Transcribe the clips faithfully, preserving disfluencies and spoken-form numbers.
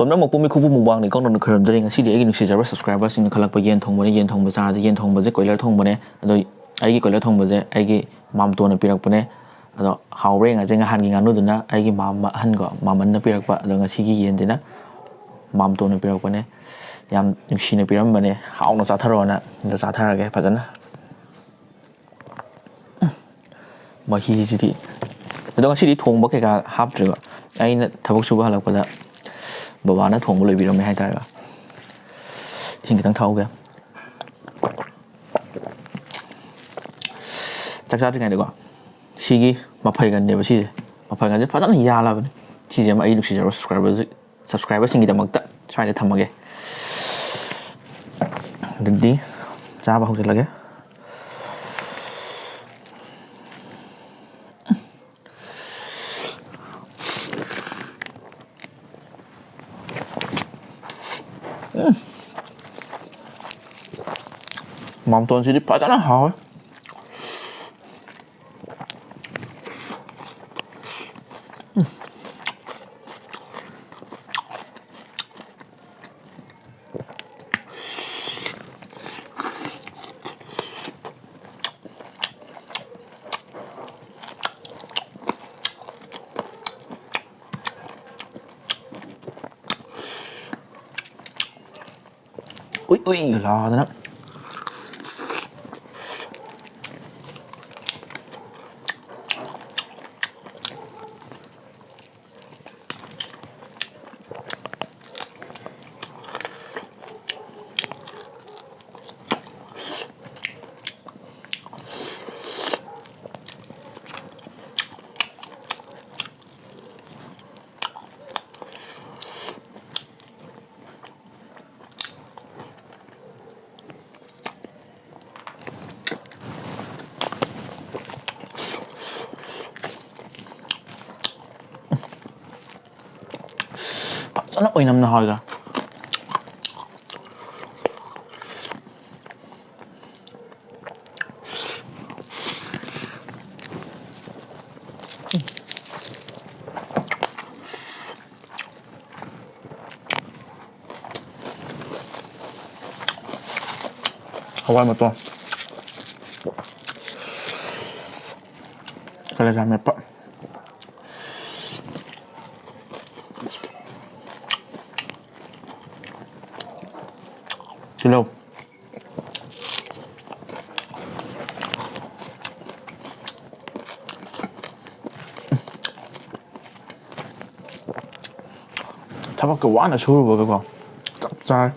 ꯄꯨꯝꯅꯃꯛꯄꯨ ꯃꯤꯈꯨꯕꯨ ꯃꯨꯛꯕꯥꯡꯅ ꯏꯀꯣꯟꯗꯧꯅ ꯈꯣꯏꯔꯝꯖꯔꯤ꯫ ꯉꯁꯤꯗꯤ ꯑꯩꯒꯤ ꯅꯨꯡꯁꯤꯖꯔꯕ subscriberꯁꯤꯡꯅ ꯈꯜꯂꯛꯄ ꯌꯦꯟ ꯊꯣꯡꯕꯅꯦ, ꯌꯦꯟ ꯊꯣꯡꯕ ꯆꯥꯁꯦ, ꯌꯦꯟ ꯊꯣꯡꯕꯁꯦ ꯀꯣꯏꯂꯔ ꯊꯣꯡꯕꯅꯦ꯫ ꯑꯗꯣ ꯑꯩꯒꯤ ꯀꯣꯏꯂꯔ ꯊꯣꯡꯕꯁꯦ ꯑꯩꯒꯤ ꯃꯥꯝꯇꯣꯟꯅ ꯄꯤꯔꯛꯄꯅꯦ꯫ ꯑꯗꯣ ꯍꯥꯎꯕ꯭ꯔꯥ ꯌꯦꯡꯉꯁꯦ꯫ ꯅꯍꯥꯟꯒꯤ ꯉꯥꯅꯨꯗꯨꯅ ꯑꯩꯒꯤ ꯃꯥꯝꯃ ꯑꯍꯟꯀꯣ, ꯃꯥꯝꯃꯟꯅ ꯄꯤꯔꯛꯄ꯫ ꯑꯗꯣ ꯉꯁꯤꯒꯤ ꯌꯦꯟꯁꯤꯅ ꯃꯥꯝꯇꯣꯟꯅ ꯄꯤꯔꯛꯄꯅꯦ꯫ ꯌꯥꯝ ꯅꯨꯡꯁꯤꯅ ꯄꯤꯔꯝꯕꯅꯦ꯫ ꯍꯥꯎꯅ ꯆꯥꯊꯔꯛꯑꯣꯅ꯫ ꯑꯗꯣ ꯆꯥꯊꯔꯒꯦ ꯐꯖꯅ꯫ ꯃꯍꯤꯁꯤꯗꯤ꯫ ꯑꯗꯣ ꯉꯁꯤꯗꯤ ꯊꯣꯡꯕ ꯀꯩꯀꯥ ꯍꯥꯞꯇ꯭ꯔꯦꯀꯣ꯫ ꯑꯩꯅ ꯊꯕꯛ ꯁꯨꯕ ꯍꯜꯂꯛꯄꯗ ꯕꯕꯥꯅ ꯊꯣꯡꯕ ꯂꯣꯏꯕꯤꯔꯝꯃꯦ ꯍꯥꯏꯇꯥꯔꯦꯀꯣ꯫ ꯏꯁꯤꯡ ꯈꯤꯇꯪ ꯊꯛꯍꯧꯒꯦ꯫ ꯆꯥꯛ ꯆꯥꯗ꯭ꯔꯤꯉꯩꯗꯀꯣ, ꯁꯤꯒꯤ ꯃꯐꯩꯒꯟꯅꯦꯕ ꯁꯤꯁꯦ꯫ ꯃꯐꯩꯒꯟꯁꯦ ꯐꯖꯅ ꯌꯥꯜꯂꯕꯅꯤ꯫ ꯁꯤꯁꯦ ꯑꯃ ꯑꯩ ꯅꯨꯡꯁꯤꯖꯔꯕ subscriberꯁꯤ-, subscriberꯁꯤꯡꯒꯤꯗꯃꯛꯇ ꯁ꯭ꯋꯥꯏꯗ ꯊꯝꯃꯒꯦ꯫ ꯑꯗꯨꯗꯤ ꯆꯥꯕ ꯍꯧꯖꯤꯜꯂꯒꯦ꯫ ꯎꯝ꯫ ꯃꯥꯝꯇꯣꯟꯁꯤꯗꯤ ꯐꯖꯅ ꯍꯥꯎꯋꯦ꯫ ꯎꯏ ꯎꯏꯒ ꯂꯥꯎꯗꯅ꯫ ꯐꯖꯅ ꯑꯣꯏꯅꯝꯅ ꯍꯥꯎꯋꯤꯗ꯫ ꯍꯋꯥꯏ ꯃꯇꯣꯟ, ꯀꯥꯂꯦꯖꯥ ꯃꯦꯠꯄ, ꯇꯤꯜꯍꯧ꯫ ꯊꯕꯛꯀ ꯋꯥꯅ ꯁꯨꯔꯨꯕꯒꯀꯣ, ꯆꯞ ꯆꯥꯔꯦ꯫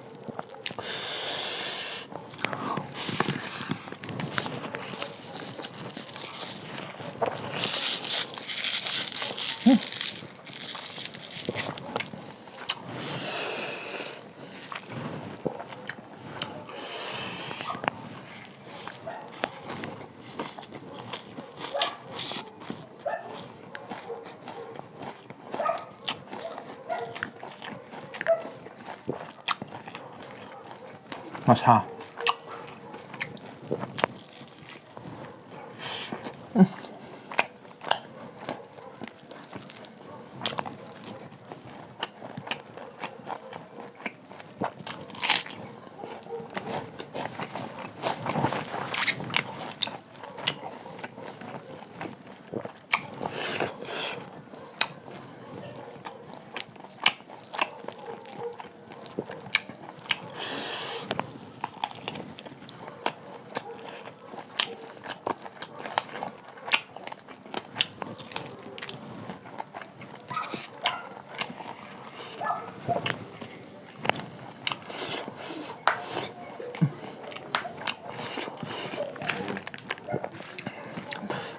ꯃꯁꯥ꯫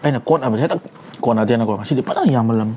ꯑꯩꯅ ꯀꯣꯠꯅꯕꯁꯦ ꯍꯦꯛꯇ ꯀꯣꯟꯅꯗꯦꯅꯀꯣ, ꯉꯁꯤꯗꯤ ꯐꯖꯅ ꯌꯥꯝꯃꯜꯂꯝꯃꯤ꯫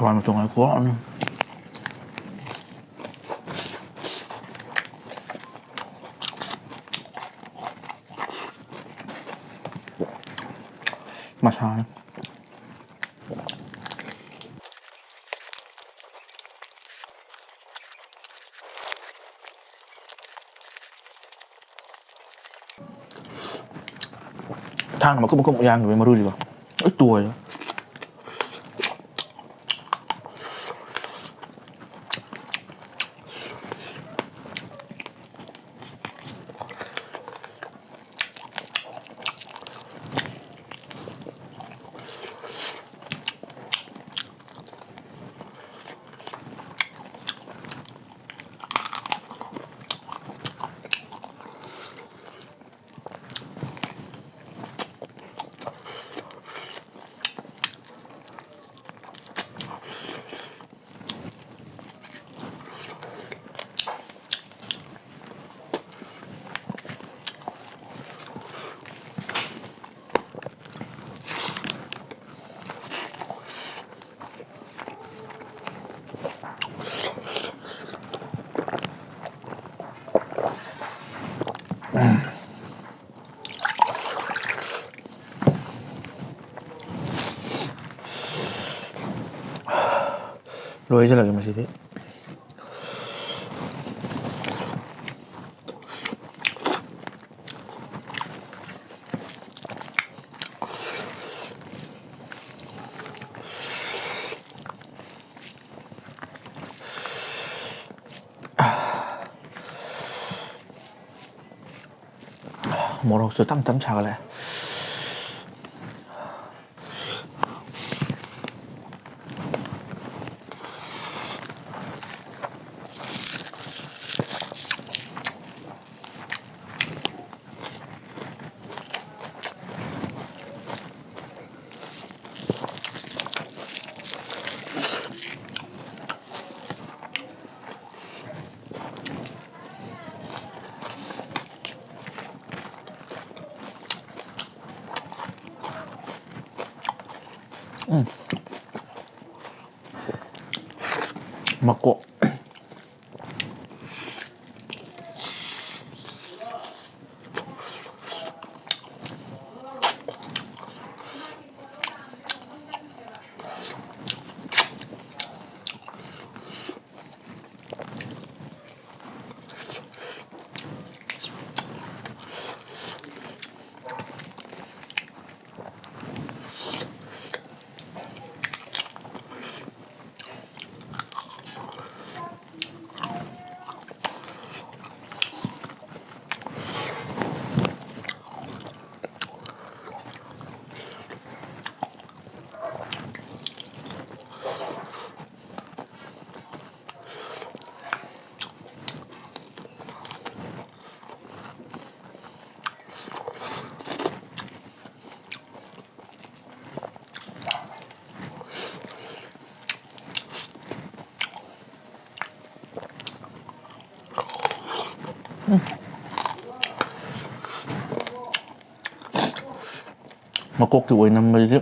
ꯌꯥꯝꯅ ꯇꯣꯡꯉꯥꯏ ꯈꯣ꯫ ꯃꯁꯥꯅ꯫ ꯊꯥꯡꯅ ꯃꯀꯨꯞ ꯃꯀꯨꯞ ꯌꯥꯟꯈꯤꯕꯒꯤ ꯃꯔꯨꯁꯤꯀꯣ ꯂꯣꯏ ꯇꯣꯏꯔꯦ꯫ ꯂꯣꯏꯁꯤꯜꯂꯒꯦ ꯃꯁꯤꯗꯤ꯫ ꯃꯣꯔꯣꯛꯁꯨ ꯇꯞ ꯇꯞ ꯁꯥꯒꯠꯂꯛꯑꯦ꯫ ꯃꯀꯣꯛ꯫ ꯃꯀꯣꯛꯀꯤ ꯑꯣꯏꯅꯝꯕꯁꯤꯗꯤ꯫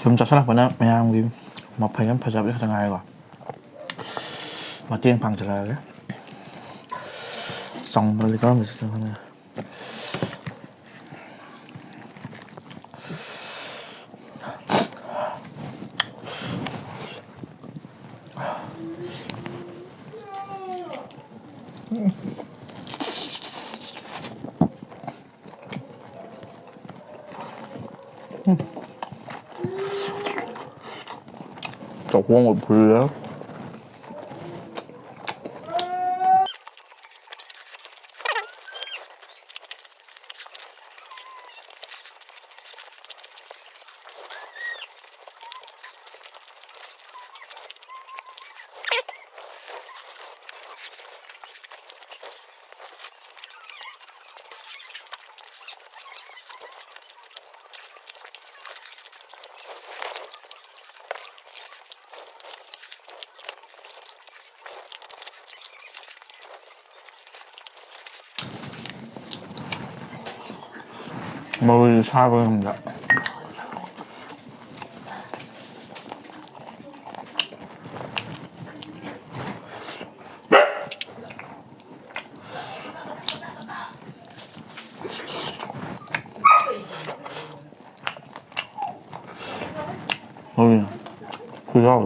ꯁꯨꯝ ꯆꯥꯁꯤꯜꯂꯛꯄꯅ ꯃꯌꯥꯝꯒꯤ ꯃꯐꯩ ꯑꯃ ꯐꯖꯕꯗꯤ ꯈꯛꯇ ꯉꯥꯏꯔꯦꯀꯣ꯫ ꯃꯇꯦꯡ ꯄꯥꯡꯖꯔꯛꯑꯒꯦ꯫ ꯆꯥꯎꯃꯜꯂꯤ, ꯀꯔꯝꯕ ꯆꯠꯁꯤꯅꯣ ꯈꯪꯗꯦ꯫ ꯆꯥꯛꯈꯣꯡꯒ ꯐꯨꯜꯂꯦ꯫ ꯃꯔꯣꯏꯁꯦ ꯁꯥꯕ ꯉꯝꯗ꯫ ꯃꯔꯣꯏ ꯈꯨꯌꯥꯎ꯫